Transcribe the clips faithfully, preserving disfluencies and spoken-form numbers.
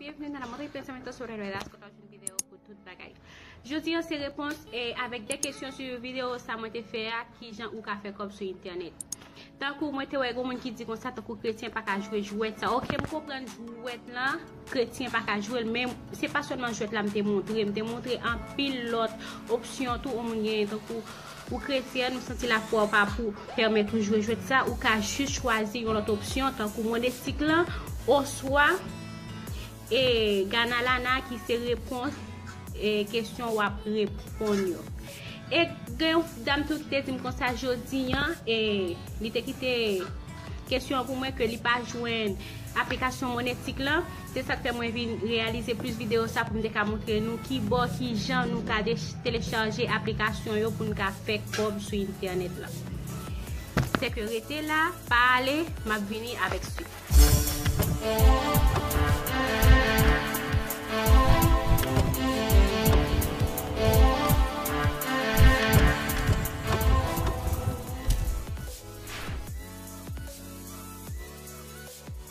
Bienvenue dans la mode répète semaine sur les réseaux sociaux, une vidéo pour tout bagay. Jodi an se repons e avèk de kesyon sou videyo sa mwen te fè a, kijan ou ka fè kòb sou entènèt. Tankou mwen te wè gon moun ki di konsa, tankou kretyen pa ka jwe jwèt sa. Oke, m konprann jwèt lan, kretyen pa ka jwe l, men se pa sèlman jwèt la m te montre, m te montre anpil lòt opsyon tou, yon moun genyen tankou ou kretyen, ou santi lafwa w pa pou pèmèt ou jwe jwèt sa, ou ka jis chwazi yon lòt opsyon, tankou monetik lan, oswa e Ganalana ki se repons e kesyon w ap reponn yo. E gen yon dam tou ki te di m konsa jodi an, e li te kite kesyon an pou mwen ke li pa jwenn aplikasyon monetik lan. Se sa k fè mwen vin reyalize plis videyo sa pou m te ka montre nou ki bò, ki jan nou ka de- telechaje aplikasyon yo pou n ka fè kòb sou entènèt lan. Se ke rete la, pa ale, m ap vini avèk swit.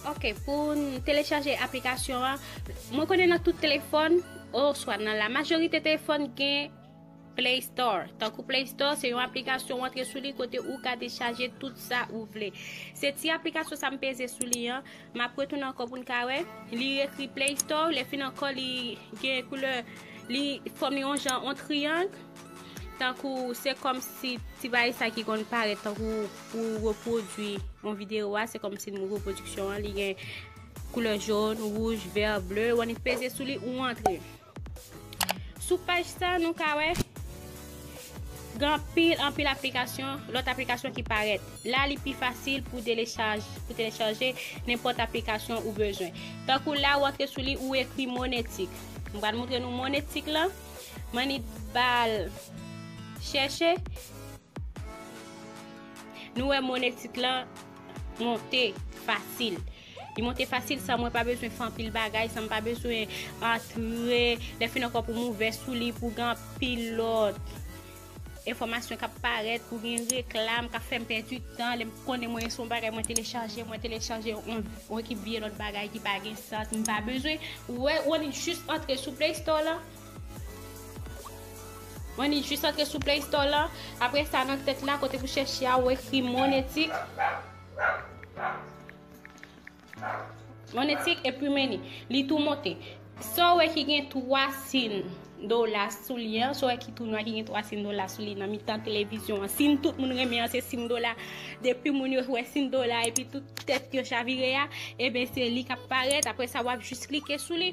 Ok, pou n telechaje aplikasyon an, mwen konnen nan tout telefòn, oswa nan la majorite telefòn, gen Play Store. Tankou Play Store, se yon aplikasyon ou antre sou li kote ou ka dechaje tout sa ou vle. Se ti aplikasyon sa m peze sou li an, m ap retounen ankò pou n ka wè. Li ekri Play Store, lè fini ankò, li gen koulè, li fòm yon jan, yon triyang. Tankou se kòmsi ti bagay sa ki konn parèt tankou pou repwodui yon videyo a, se kòmsi repwodiksyon an, li gen koulè jòn, wouj, vè, ble, ou annik peze sou li, ou antre. Sou paj sa, nou ka wè gen anpil, anpil aplikasyon, lòt aplikasyon ki parèt. La, li pi fasil pou telechaje, pou telechaje nenpòt aplikasyon ou bezwen. Tankou la, ou antre sou li, ou ekri monetik. M pral montre nou monetik lan. M annik ba l chèche. Nou wè monetik lan monte fasil. Li monte fasil san mwen pa bezwen fè anpil bagay, san m pa bezwen antre. Lè fini ankò pou m ouvè sou li, pou gen anpil lòt enfòmasyon k ap parèt, pou gen reklam k ap fè m pèdi tan. Lè m konnen mwen se yon bagay mwen telechaje, mwen telechaje yon, yon ekip vye lòt bagay ki pa gen sans, m pa bezwen. Ou wè, ou annik jis antre sou Play Store lan. Ou annik jis antre sou Play Store lan. Apre sa, nan tèt la, kote pou chèche a, ou ekri monetik. Monetik epi meni. Li tou monte. Sa w wè ki gen twa sin dola sou li an, sa w wè ki tou nwa ki gen twa sin dola sou li nan mitan televizyon an. Sin tout moun renmen an, se sin dola. Depi moun yo wè sin dola epi tout tèt yo chavire a, ebyen se li k ap parèt. Apre sa, w ap jis klike sou li.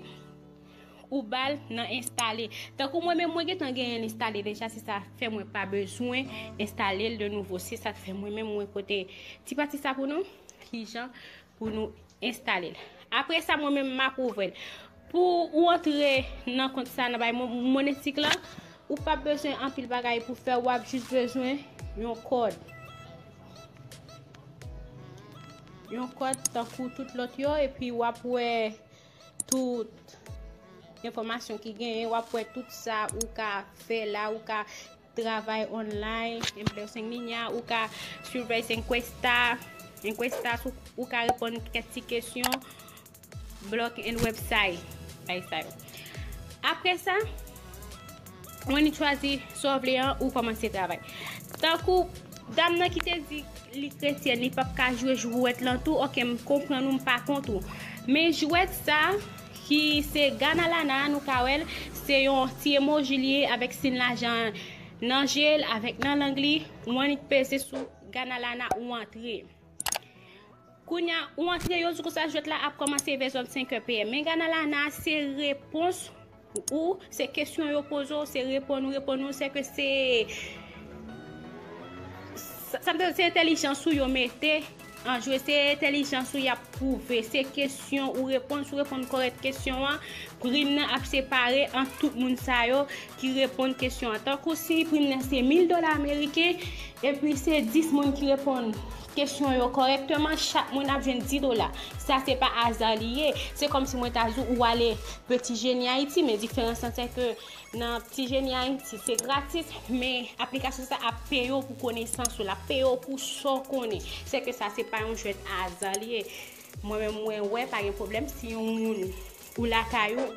Ou ba l nan enstale. Tankou mwen menm, mwen gentan genyen l enstale deja, se sa fè mwen pa bezwen enstale l de nouvo. Se sa k fè mwen menm, mwen pote ti pati sa pou nou, kijan pou nou enstale l. Apre sa, mwen menm, m ap ouvè l. Pou ou antre nan kont sa, nan bay mo- monetik lan, ou p ap bezwen anpil bagay pou fè, w ap jis bezwen yon kòd. Yon kòd tankou tout lòt yo, epi w ap wè tout enfòmasyon ki genyen, w ap wè tout sa ou ka fè la, ou ka travay online, empleo sen linya, ou ka survey encuesta, encuestas, ou, ou ka reponn kèk ti kesyon, blog and website, bagay sa yo. Apre sa, ou annik chwazi sa w vle an, ou kòmanse travay. Tankou dam nan ki te di li kretyèn, li p ap ka jwe jwèt lan tou, oke, m konprann ou, m pa kont ou. Men jwèt sa, ki se Ganalana, nou ka wè l, se yon ti emoji li ye avèk siy lajan nan je l, avèk nan lang li, ou annik peze sou Ganalana, ou antre. Kounye a, ou antre, yo di konsa jwèt la ap kòmanse vè zòn senk è P M. Men Ganalana, se repons ou, se kesyon yo poze w, se reponn ou, reponn ou, se ke se, sa, sa, se entèlijans ou yo mete an jwe, se entèlijans ou y ap pwouve, se kesyon ou reponn, si w reponn kòrèk kesyon an, prim nan ap separe ant tout moun sa yo ki reponn kesyon an. Tankou si prim nan se mil dola ameriken, epi se dis moun ki reponn kesyon yo kòrèkteman, chak moun ap jwenn dis dola. Sa se pa aza li ye. Se kòmsi mwen ta di w ou ale Petit Génie Haïti, men diferans lan se ke nan Petit Génie Haïti se gratis, men aplikasyon sa ap peye w pou konesans ou, l ap peye w pou sa w konnen. Se ke sa se pa yon jwèt aza li ye. Mwen menm mwen wè pa gen pwoblèm si yon moun ou lakay ou,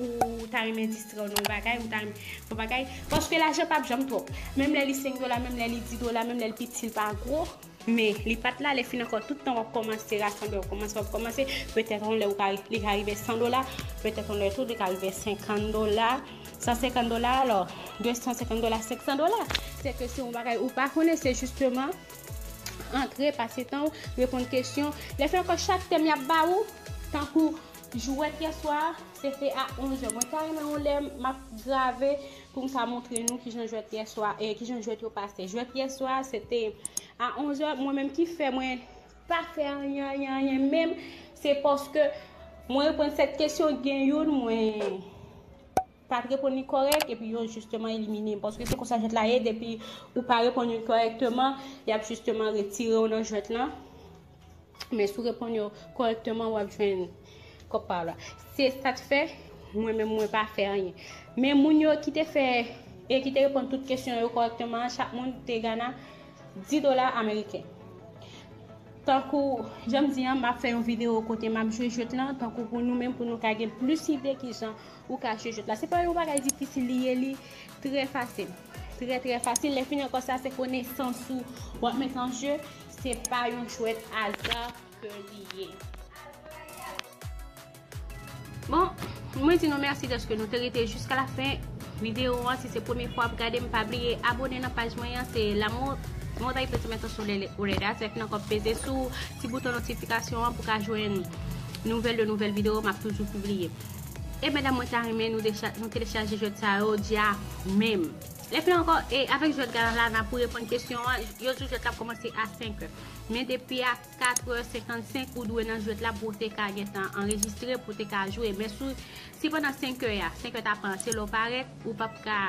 ou ta renmen distrè w nan yon bagay, ou ta renmen yon bagay, paske lajan p ap janm twòp. Menm lè li senk dola, menm lè li dis dola, menm lè li piti, li pa gwo, men li pa t la, lè fini ankò, tout tan w ap kòmanse rasanble, w ap kòmanse, w ap kòmanse, petèt yon lè ou ka, li ka rive san dola, petèt yon lè tou, li ka rive senkant dola, san senkant dola, alò, de san senkant dola, senk san dola. Se ke se yon bagay ou pa konnen, se jisteman antre, pase tan w, reponn kesyon. Lè fini ankò, chak tèm y ap ba ou, tankou jwèt yèswa, se te a onz è. Mwen ta renmen yon lè m ap grave pou m ka montre nou kijan jwèt yèswa, e kijan jwèt yo pase. Jwèt yèswa, se te a onz è. Mwen menm ki fè mwen pa fè anyen, anyen, anyen menm, se paske mwen reponn sèt kesyon, gen youn mwen pa t reponn li kòrèk, epi yo jisteman elimine m. Paske se konsa jwèt la ye, depi ou pa reponn yo kòrèkteman, y ap jisteman retire w nan jwèt lan. Men si w reponn yo kòrèkteman, w ap jwenn kòb pa w la. Se sa k fè, mwen menm, mwen pa fè anyen. Men moun yo ki te fè, e ki te reponn tout kesyon yo kòrèkteman an, chak moun te gana dis dola ameriken. Tankou, jan m di an, m ap fè yon videyo kote m ap jwe jwèt lan, tankou pou nou menm, pou nou ka gen plis ide kijan ou ka jwe jwèt la. Se pa yon bagay difisil li ye, li trè fasil. Trè, trè fasil. Lè fini ankò, sa se konesans ou w ap met an je. Se pa yon jwèt aza ke li ye. Bon, mwen di nou mèsi dèske nou te rete jiska la fen videyo an. Si se premye fwa w ap gade m, pa bliye abone nan paj mwen an. Se La Mo-, Montagne Petit Matin sur les Oreilles. Sa fè nan kòp peze sou ti bouton notifikasyon an pou ka jwenn nouvèl de nouvèl videyo m ap toujou pibliye. E medam, mwen ta renmen nou decha-, nou telechaje jwèt sa yo dja menm. Lè fini ankò, e avèk jwèt Galalana pou reponn kesyon an, yo di w jwèt la ap kòmanse a senk è. Men depi a kat è senkannsenk, ou dwe nan jwèt la pou w te ka gentan anrejistre, pou w te ka jwe. Men si, si pandan senk è a, senk è ta panse lè w parèt, ou p ap ka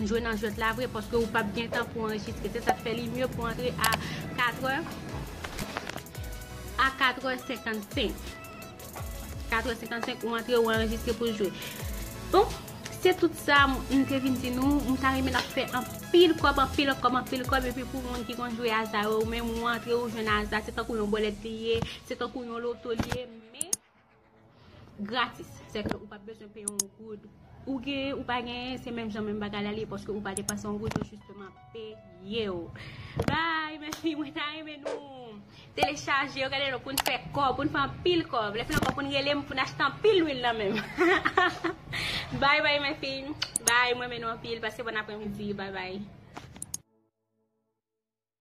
jwe nan jwèt la vre, paske ou p ap gen tan pou anrejistre. Se sa k fè li mye pou antre a kat è, a kat è senkannsenk. Kat è senkannsenk, ou antre, ou anrejistre pou jwe. Bon, se tout sa m, m te vin di nou. M ta renmen n ap fè anpil kòb, anpil kòb, anpil kòb. Epi pou moun ki konn jwe aza yo, ou menm ou antre, ou jwenn aza, se tankou yon bòlèt li ye, se tankou yon loto li ye, men gratis. Sèke ou p ap bezwen peye yon goud. Ou gen, ou pa genyen, se menm jan menm bagay la li ye, paske ou pa depanse yon goud, yo jisteman peye w. Bay, mèsi, mwen ta renmen nou telechaje yo, gade non, pou n fè kòb, pou n fè anpil kòb. Lè fini ankò pou n rele m, pou n achte anpil lwil nan men m. Bay, bay, mèsi. Bay, mwen renmen nou anpil. Pase bòn apremidi. Bay, bay.